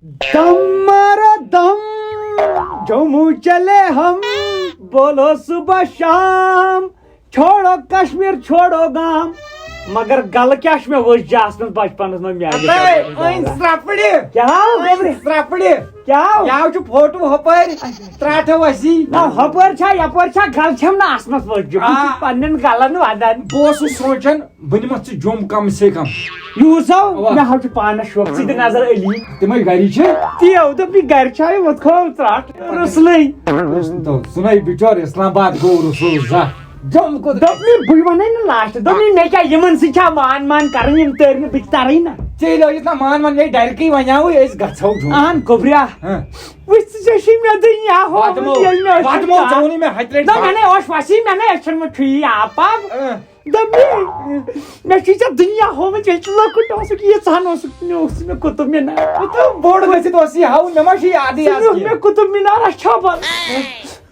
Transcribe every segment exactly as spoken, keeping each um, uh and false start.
دم مارا دم، جموں چلے ہم، بولو صبح شام، چھوڑو کشمیر چھوڑو گام۔ مگر گلہٕ کیٛاہ چھُ مےٚ وٕچھ جاسمِس بچپنس منٛز میٛانہِ اَتے خٲطرٕ أنۍ زیادٕ؟ سرٛپڑِ۔ کیٛاہ ہو؟ أنۍ سرٛپڑِ۔ کیٛاہ ہو؟ یاو چھُ فوٹو ہُپٲرۍ، ترٛٹھ ؤسی۔ نہ، ہُپٲرۍ چھا، یپٲرۍ چھا، گلہٕ چھَم نہٕ آسنس وٕچھ۔ بہٕ آ۔ چھُس پننٮ۪ن گلن ودان۔ بہٕ اوسُس سونٛچان، بہٕ نِمَتھ ژٕ جوٚم کم سے کم۔ یوٗز ہو، اوا۔ مےٚ حظ چھُ پانس شوق، ژٕ تہِ نظر علی۔ تِمے گری چھِ؟ تیو دوٚپ، یہِ گرِ چھا، یہِ وۄتھ کھٲو ترٛٹھ۔ رُسلٕے۔ رُسل تو، سُنے بِچور اسلام آباد گوٚو رُسل زانٛہہ۔ جوٚم کوٚت؟ دوٚپ مےٚ، بہٕ وَنے نہٕ لاسٹ، دوٚپ مےٚ، مےٚ کیٛاہ یِمن سۭتۍ چھا مان مان کرٕنۍ، یِم تٔرۍ نہٕ، بہٕ تہِ ترٕے نہ۔ ژےٚ لٲگِتھ نہ مان مان، مےٚ ڈایریکٹٕے وَنیٛاوُے أسۍ گژھو جوٚم۔ اہن گوٚبریا۔ ہاں۔ وٕچھ ژٕ ژےٚ چھُے مےٚ دُنیا ہومُت، وادمو، ییٚلہِ مےٚ ٲسۍ وادمو، ژٕ۔ ژےٚ ووٚنُے مےٚ ہتہِ لٹہِ۔ نہ، مےٚ نے اوس وسی، مےٚ نے أچھن منٛز چھُ یی آب پاب۔ اۭں۔ دوٚپمَے، مےٚ چھُے ژےٚ دُنیا ہومُت، ییٚلہِ ژٕ لۄکُٹ اوسُکھ، ییٖژہَن اوسُکھ، مےٚ اوسُے مےٚ قطب مینار۔ تہٕ بوٚڑ گٔژھِتھ اوس یہِ ہاوُن، مےٚ ما چھُ یادٕے ژٕ آز نیوٗکھ کینٛہہ۔ مےٚ قطب مینار اچھا بل۔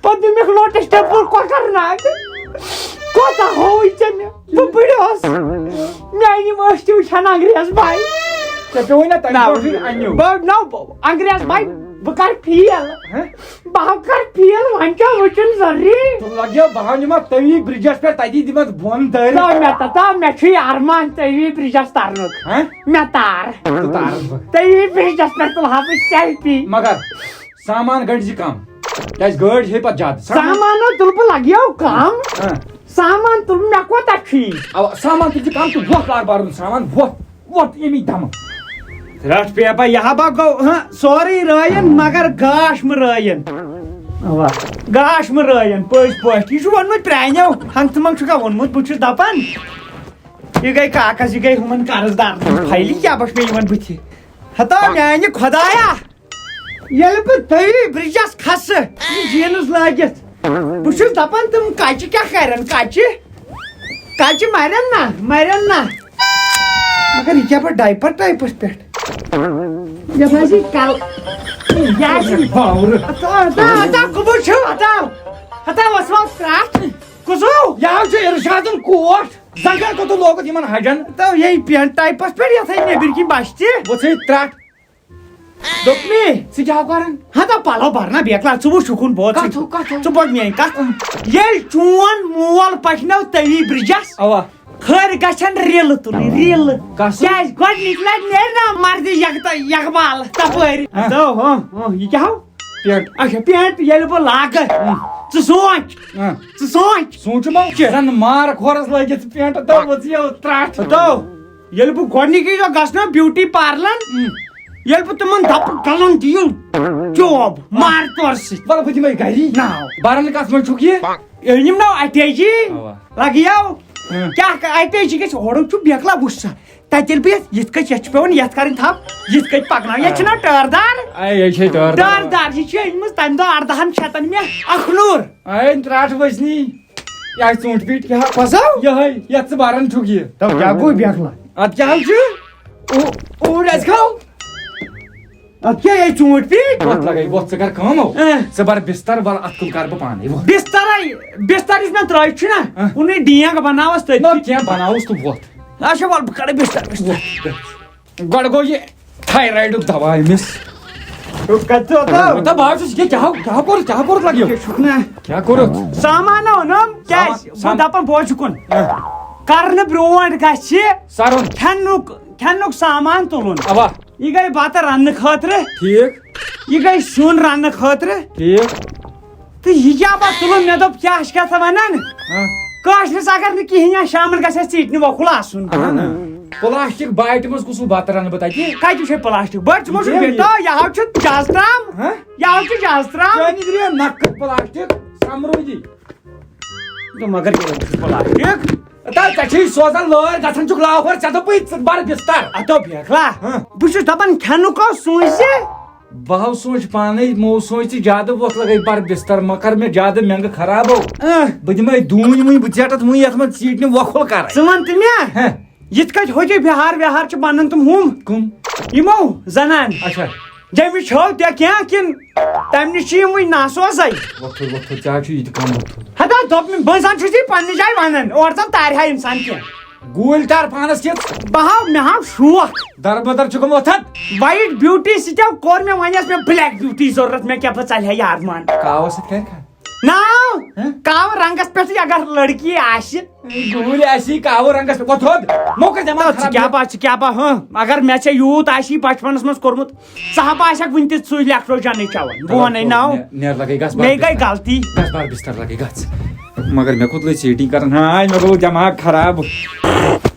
پتہٕ نیوٗ مےٚ لوٹس ٹیمپل کۄکرناگ۔ کوتاہ ہووُے ژےٚ مےٚ؟ بہٕ بٕڑٕ اوس۔ میٛانہِ یِم أچھ تہِ وٕچھان انگریز بھاے۔ ژےٚ پیوٚوُے نہ تَمہِ نہ، برونٛٹھٕے اَنیُن۔ بہٕ، نہ، بہٕ، انگریز بھاے، بہٕ کر فیل۔ ہہ؟ بہٕ ہا کر فیل، وۄنۍ کیٛاہ وٕچھُن ضروٗری؟ ژٕ لگیو بہٕ ہا نِمَتھ تٔمی برٛجَس پٮ۪ٹھ، تَتی دِمَتھ بۄن دٲرِتھ۔ تہٕ مےٚ تہٕ، تہٕ مےٚ چھُے ارمان تٔمی برٛجَس ترنُک۔ ہہ؟ مےٚ تار۔ ژٕ تارَس بہٕ۔ تٔمی برٛجَس پٮ۪ٹھ تُلہٕ ہا بہٕ سیلفی۔ مگر سامان گٔنٛڈۍ زِ کم، کیٛازِ گٲڑۍ ہے پتہٕ زیادٕ۔ سامان۔ سامانو تُلہٕ بہٕ لگیو کم۔ ہہ۔ سامان تُلہٕ مےٚ کوتاہ چھُے؟ اَوا، سامان تُلۍ زِ کم، تہٕ وۄتھ لاگ بَرُن سامان، وۄتھ۔ ووٚتھ ییٚمی دمہٕ۔ رٹھ پیپا، یہِ ہا با گوٚو، ہاں، سورُے رٲیِن، مگر گاش مہٕ رٲیِن۔ اوا۔ گاش مہٕ رٲیِن، پٔزۍ پٲٹھۍ۔ یہِ چھُ ووٚنمُت پرٛانیو، ہنٛگتہٕ منٛگ چھُکھا ووٚنمُت، بہٕ چھُس دپان، یہِ گٔے کاکس، یہِ گٔے ہُمن قرض دارن۔ فایلہِ کیٛاہ بچھ مےٚ یِوان بٕتھِ؟ ہتا میانہِ خۄدایا! ییٚلہِ بہٕ تٔری برجس کھسہٕ، یہِ جینز لٲگِتھ، بہٕ چھُس دپان، تِم کچہِ کیٛاہ کرن؟ کچہِ، کچہِ مرن نا، مرن نا۔ مگر یہِ کیٛاہ پٲٹھۍ ڈایپر ٹایپس پٮ۪ٹھ؟ یتھ حظ یہِ کل-، یہِ حظ یہِ باورٕ۔ ہتا، ہتا، ہتا، کُبُر چھُ؟ ہتا، ہتا، وس وس ترٛٹھ۔ کُس ہو؟ یہِ حظ چھُ ارشادن کوٹ۔ زنگن کوٚت لوگُت یِمن ہجن؟ تہٕ یہِ پینٹ ٹایپس پٮ۪ٹھ، یتھ ہے نیٚبرۍ کِنۍ بچہِ تہِ۔ وۄتھ ہے ترٛٹھ۔ دوٚپمے۔ ژٕ کیٛاہ کران؟ ہتا پلو برنا بیکلا، ژٕ وٕچھ ہُکُن بوز۔ کتھ ہُہ، کتھ ہُہ؟ ژٕ بوز میٲنۍ کتھ۔ اۭں۔ ییٚلہِ چون مول پکنو تٔمی برجس، اوا۔ خٲرۍ گژھن ریلہٕ تُلٕنۍ، ریلہٕ۔ کس؟ کیٛازِ گۄڈٕنِکۍ لٹہِ نیرِ نا مردِ یکتا یکبال تپٲرۍ۔ ہاں۔ تو، ہاں، ہاں، یہِ کیٛاہ ہو؟ پینٹ۔ اچھا، پینٹ ییٚلہِ بہٕ لاگہٕ، اۭں۔ ژٕ سونٛچ، اۭں۔ ژٕ سونٛچ۔ سونٛچُم ہا، زن مار کھورس لٲگِتھ پینٹ تو ؤژھ یہِ ترٛٹھ۔ تو۔ ییٚلہِ بہٕ گۄڈٕنِکی دۄہ گژھٕ نا بیوٹی پارلر، اۭں۔ ییٚلہِ بہٕ تِمن دپہٕ گلن دِیِو چوب مار تورٕ سۭتۍ۔ وَلہٕ بہٕ دِمے گری۔ ناو۔ برن کتھ منٛز چھُکھ یہِ؟ ییٚلہِ یِم ناو اٹیچی اوا۔ لگیو۔ اۭں۔ کیٛاہ ک-، اٹیچی گژھِ اورُک چھُ بیکلا وُچھ سا۔ تتہِ ییٚلہِ بہٕ یتھ، یِتھ کٔنۍ یتھ چھُ پٮ۪وان یتھ کرٕنۍ تھپھ، یِتھ کٔنۍ پکناوٕنۍ۔ یتھ چھُنہ ٹٲر دار؟ اے، یے چھے ٹٲر دار۔ ٹٲر دار، یہِ چھِ أنۍ مٕژ تمہِ دۄہ اردہن شیٚتن مےٚ اخنوٗر۔ اے، ترٛٹھ وٕچھنی۔ یہِ آسہِ ژوٗنٛٹھۍ پیٖٹۍ۔ کیٛاہ پَزو؟ یِہوٚے، یَتھ ژٕ بَران چھُکھ یہِ۔ تَو کیٛاہ گوٚو بیکلا؟ اَتھ کیٛاہ حظ چھُ؟ او-، اوٗرۍ آسہِ کھاو۔ اَتھ کیٛاہ یہِ ژوٗنٛٹھۍ پیٖٹۍ؟ وۄتھ لَگَے، وۄتھ ژٕ کَر کٲم ہو۔ اۭں۔ ژٕ بَر بِستَر، وَلہٕ اَتھ کُن کَرٕ بہٕ پانَے، وۄتھ۔ بِستَرَے، بِستَر یُس مےٚ ترٛٲوِتھ چھُنہ، اۭں۔ کُنُے ڈینٛگ بَناوَس تٔتھۍ۔ نہ، کینٛہہ بَناوُس تہٕ وۄتھ۔ اچھا، وَلہٕ بہٕ کَڑٕ بِستَر، بِستَر۔ وۄتھ، وۄتھ۔ گۄڈٕ گوٚو یہِ تھایرایڈُک دوا أمِس۔ ہیوٚک کَتہِ ژٕ اوتام؟ مطلب، بہٕ حظ چھُس، یہِ کیٛاہ، کیٛاہ کوٚرُتھ، کیٛاہ کوٚرُتھ لَگیو؟ یہِ چھُکھ نا۔ کیٛاہ کوٚرُتھ؟ سامان اوٚنُم، کیٛازِ؟ سامان، بہٕ سام-، دَپان بوز یہِ کُن۔ اۭں۔ کَرنہٕ برونٛٹھ گژھِ سَرُن۔ کھٮ۪نُک، کھٮ۪نُک سامان تُلُن۔ اَوا۔ یہِ گٔے بَتہٕ رَننہٕ خٲطرٕ۔ ٹھیٖک۔ یہِ گٔے سیُن رَننہٕ خٲطرٕ۔ ٹھیٖک۔ تہٕ یہِ کیٛاہ پَتہٕ تُلُن؟ مےٚ دوٚپ، کیٛاہ چھِ کَتھ وَنان؟ ہاں۔ کٲشرِس اگر نہٕ کِہیٖنۍ آسہِ، شامَن گژھِ اَسہِ ژیٖٹنہِ وۄکھُل آسُن۔ اہن۔ پلاسٹک باٹہِ منٛز کُس بتہٕ رنہٕ بہٕ تتہِ؟ کتہِ چھے پلاسٹک باٹہِ؟ ژٕ ما چھُکھ یہِ بیٚیہِ، تو یہِ ہاو چھُ جاز ترام۔ ہاں؟ یہِ ہاو چھُ جاز ترام۔ چٲنِس درٛاو نقد پلاسٹک سمرودی۔ تہٕ مگر یہِ چھُ پلاسٹک۔ تا ژےٚ چھے سوزان لٲر، گژھان چھُکھ لاہور، ژےٚ دوٚپُے ژٕ بر بستر۔ اتو بیکھلا۔ ہاں۔ بہٕ چھُس دپان کھٮ۪نُک اوس سوٗنچ زِ۔ بہٕ ہاو سونٛچ پانے، مو سونٛچ ژٕ زیادٕ وۄتھ لگے بر بستر، مہ کر مےٚ زیادٕ مٮ۪نٛگہٕ خراب ہو۔ اۭں۔ بہٕ دِمے دوٗنۍ وٕنۍ، بہٕ ژیٹتھ وٕنۍ یتھ منٛز ژیٖٹنہِ وۄکھُل کرے۔ ژٕ وَن تہٕ مےٚ، ہہ۔ یِتھ کٲٹھۍ ہوٚتہِ بِہار وِہار چھِ بنان تِم ہُم۔ کٕم؟ یِمو زنان۔ اچھا۔ جیٚمہِ چھو تہِ کینٛہہ کِنہٕ تَمہِ نِش چھِ یِم وٕنۍ ناسوزے؟ وۄتھُر، وۄتھُر، ژےٚ حظ چھُ یہِ تہِ کم وۄتھُر۔ ہتا دوٚپ مےٚ، بہٕ زن چھُس یہِ پننہِ جایہِ ونان، اورٕ زن تارِ ہا انسان کینٛہہ۔ گوٗلۍ تار پانس کِژھ۔ بہٕ ہاو، مےٚ ہاو شوق۔ دربدر چھُ گوٚمُت ہتھ۔ وایٹ بیوٹی سۭتۍ ہاو کوٚر مےٚ، وۄنۍ ٲس مےٚ بلیک بیوٹی ضروٗرت، مےٚ کیٛاہ پتہ ژلہِ ہا یار مان۔ کاوس سۭتۍ کرِ کھا؟ ناو؟ ہہ؟ کاوٕ رنگس پٮ۪ٹھٕے اگر لڑکی آسہِ۔ گوٗلۍ آسی کاوٕ رنگس پٮ۪ٹھ، وۄتھ تھوٚد۔ مو کر دٮ۪ماغ تہٕ ژٕ خراب کیٛاہ یہِ۔ پَتہٕ، ژٕ کیٛاہ پَتہٕ، ہہ؟ اگر مےٚ ژےٚ یوٗت آسی بچپنس منٛز کوٚرمُت، ژٕ ہا بہٕ آسکھ وٕنہِ تہِ سُے لیکٹوجنٕے چٮ۪وان۔ بہٕ وَنَے ناو۔ نیر، نیر لگے گژھ بار مے گٔے بستر۔ غلطی۔ گژھ بار بستر لگے گژھ۔ مگر مےٚ کوٚت لٔج سیٹنگ کران؟ ہاے، مےٚ گوٚو دٮ۪ماغ خراب۔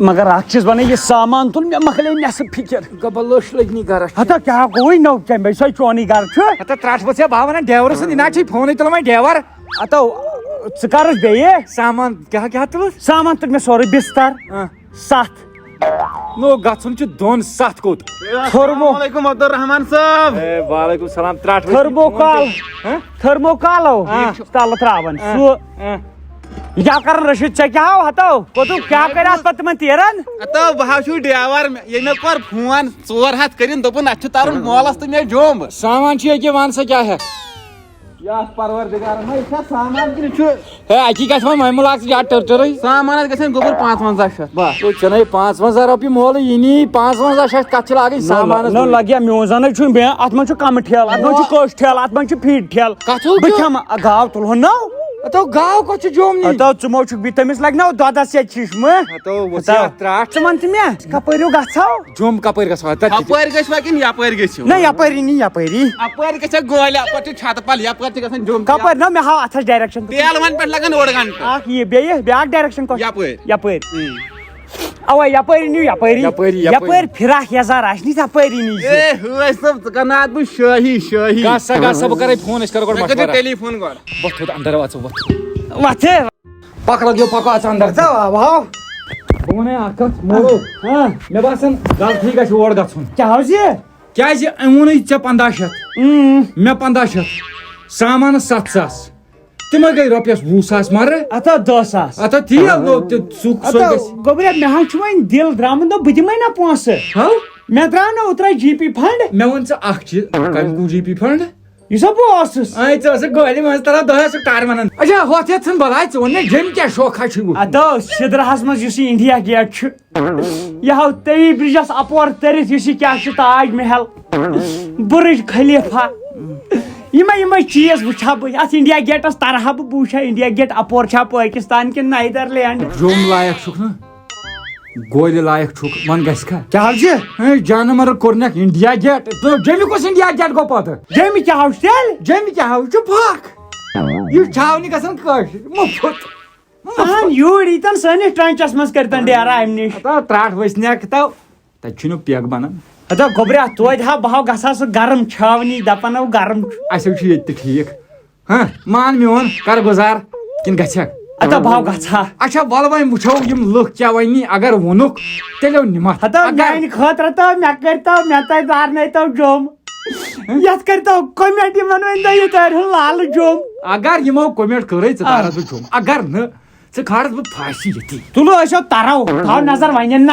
مگر اکھ چیٖز وَنَے، یہِ سامان تُل مےٚ مۄکلے نٮ۪صٕف فِکر۔ گبلوش لٔج نی گرس۔ ہتا کیٛاہ گوٚوُے نو کَمہِ سۄے چونُے گرٕ چھُ؟ ہتا ترٛٹھ ؤژھ یا بہٕ ہا وَنان ڈیورٕ سُنٛد، یہِ نہ چھُے فونٕے تُلان وۄنۍ ڈیور۔ ہتو، ژٕ کر حظ بیٚیہِ؟ سامان کیٛاہ کیٛاہ تُلُتھ؟ سامان تُل مےٚ سورُے بستر۔ آ۔ ستھ۔ نو گژھُن چھُ دۄن ستھ کوٚت؟ تھٔرمو۔ السلام علیکم عبدالرحمان صٲب۔ اے، وعلیکم السلام، ترٛٹھ ؤژھ۔ تھٔرموکال۔ ہہ؟ تھٔرموکال او۔ آ۔ تَلہٕ ترٛاوان۔ آ۔ سُہ۔ آ۔ یا کران رشید، ژےٚ کیٛاہ ہاو ہتو؟ کوٚتُو کیٛاہ کرِ اتھ پتہٕ تِمن تیٖرن؟ ہتو، بہٕ ہا چھُس ڈیور، مےٚ، ییٚمۍ مےٚ کوٚر فون ژور ہتھ کٔرِن، دوٚپُن اتھ چھُ ترُن مولس تہٕ مےٚ جوٚم۔ سامان چھُ ییٚکیٛاہ، وَن سا کیٛاہ ہٮ۪کھ؟ یتھ پروردگارن، ہے، یہِ چھا سامان کِنہٕ چھُ؟ ہے، اکی گژھِ وۄنۍ مۄمہِ لاگہِ ژٕ زیادٕ ٹٔر ٹٔرٕے۔ سامانس گژھن گوٚبُر پانٛژوَنٛزاہ شیٚتھ، بس۔ ہے، ژےٚ نے پانٛژوَنٛزاہ رۄپیہِ مولہٕ یی نی، پانٛژوَنٛزاہ شیٚتھ کتھ چھِ لاگٕنۍ نہ، سامانس نہ، منٛز؟ لگیا میون زنٕے چھُنہٕ بیٚیہِ، اتھ منٛز چھُ کمہٕ ٹھیلہٕ، اتھ منٛز چھُ نہ۔ کوٚش ٹھیلہٕ، اتھ منٛز چھُ فیٖڈ ٹھیلہٕ۔ کتھ ہو بہٕ چھُ؟ کھٮ۪مہٕ، آ، گاو تُلہٕ ہون نو۔ ہتو گاو کۄس چھِ جوم نی؟ ہتو ژٕ مو چھُکھ بیٚیہِ تٔمِس لگہِ نہ دۄدس سۭتۍ چشمہٕ۔ ہتو وۄتھ ہتو۔ ژےٚ اتھ ترٛٹھ۔ ژٕ وَن تہٕ مےٚ، کپٲرۍ ہیوٗ گژھو؟ جوٚم کپٲرۍ گژھو؟ تتہِ چھِ اپٲرۍ گژھوا کِنہٕ یپٲرۍ گٔژھِو؟ نہ، یپٲرۍ نی، یپٲری۔ اپٲرۍ گژھِ گولہِ، اپٲرۍ چھِ چھتہٕ پل، یپٲرۍ چھِ گژھان جوٚم۔ کپٲرۍ؟ نہ، مےٚ ہاو اتھس ڈایریکشن۔ تیلہٕ ون پٮ۪ٹھ لگان اوٚڑ گنٹہٕ۔ اکھ یہِ، بیٚیہِ بیاکھ ڈایریکشن کۄس؟ یپٲرۍ۔ یپٲرۍ۔ اۭں۔ اوا، یپٲرۍ نیو، یپٲری۔ یپٲری، یپٲرۍ۔ یپٲرۍ فراق یزار آسہِ نی، تپٲری نیو۔ اے، ہٲے صٲب، ژٕ کرناوتھ بہٕ شٲہی، شٲہی۔ گژھ سا، گژھ سا، بہٕ کرے فون، أسۍ کرو گۄڈٕ مےٚ کٔرۍزِ مشورہ۔ ٹیلی فون گۄڈٕ۔ وۄتھ تھوٚد اندر، ژٕ وۄتھ۔ وۄتھٕ۔ پکھ لگیو، پکھ ژٕ اندر۔ ژٕ آو، آو۔ بہٕ وَنے اکھ کتھ، مولو۔ ہاں۔ مےٚ باسان غلطی گژھِ اور گژھُن۔ کیٛاہ حظ یہِ؟ کیٛازِ أمۍ ووٚنُے ژےٚ پنٛداہ شیٚتھ؟ اۭں۔ مےٚ پنٛداہ شیٚتھ۔ سامانس ستھ ساس۔ تِمے گٔے رۄپیس وُہ ساس مرٕ۔ ہتا دَہ ساس۔ ہتا تیل لوٚگ تہِ سُہ، سُے ہتا گژھِ۔ گوٚبریا، مےٚ ہا چھُ وۄنۍ دِل درٛامُت، دوٚپ بہٕ دِمے نہ پونٛسہٕ۔ ہاو؟ مےٚ درٛاو نہ اوترٕ جی پی فنڈ۔ مےٚ وَن ژٕ اکھ چیٖز، کَمہِ کُن جی پی فنڈ؟ یُس ہا بہٕ اوسُس۔ اے، ژٕ ٲسٕکھ گٲڑِ منٛز تران، دۄہے ٲسٕکھ ٹایر وَنان۔ اچھا، ہۄتھ یَتھ ژھٕن بلاے، ژٕ وَن مےٚ، جیٚمہِ کیٛاہ شوقا چھُے وۄنۍ؟ اَدٕ سِدرہَس منٛز یُس یہِ انڈیا گیٹ چھُ، یہِ ہاو تٔوی برجس اپور تٔرِتھ، یُس یہِ کیٛاہ چھُ، تاج محل، برج خلیفہ، یِمے یِمے چیٖز وٕچھِ ہا بہٕ۔ اَتھ انڈیا گیٹس ترٕ ہا بہٕ، بہٕ وٕچھِ ہا انڈیا گیٹ اپور چھا پٲکِستان کِنہٕ نیدرلینڈ۔ جوٚم لایق چھُکھ نہ؟ گولہِ لایق چھُکھ، وۄنۍ گژھِ کھا؟ کیٛاہ حظ چھِ؟ ہے، جانور کوٚرنکھ انڈیا گیٹ۔ تہٕ جیٚمہِ کُس انڈیا گیٹ گوٚو پتہٕ؟ جیٚمہِ کیٛاہ حظ چھُ تیٚلہِ؟ جیٚمہِ کیٛاہ حظ چھُ پھکھ؟ یہِ چھاونہِ گژھان کٲشِر، مُفت۔ اہن، یوٗرۍ ییٖتن سٲنِس ٹرٛنچس منٛز کٔرۍتن ڈیرٕ امہِ نِش۔ ہتا ترٛٹھ ؤسۍ نٮ۪کھ تو، تتہِ چھُنہٕ پیک بنان۔ ہتا گوٚبریا، توتہِ ہا بہٕ ہا گژھٕ ہا سُہ گرم چھاونی، دپان ہو گرم چھُ۔ اسہِ حظ چھُ ییٚتہِ تہِ ٹھیٖک۔ ہاں، مان میون، کر گُزار، کِنہٕ گژھکھ؟ ہتا بہٕ ہا گژھٕ ہا۔ اچھا، ول وۄنۍ وٕچھو یِم لُکھ کیٛاہ ونی، اگر ووٚنُکھ، تیٚلہِ نِمتھ۔ ہتا اگر میانہِ خٲطرٕ تو مےٚ کٔرۍ تو، مےٚ تۄہہِ دارنٲے تو جوٚم۔ یتھ کٔرۍ تو کومنٹ یِمن ؤنۍ تو یہِ تارِ ہُن لالہٕ جوٚم۔ اگر یِمو کومنٹ کٔرٕے، ژٕ آ۔ تارس بہٕ جوٚم۔ اگر نہٕ، ژٕ کھارس بہٕ پھاسی ییٚتی۔ تُلو أسۍ ہو ترو، تھاو نظر وۄنۍ نہ۔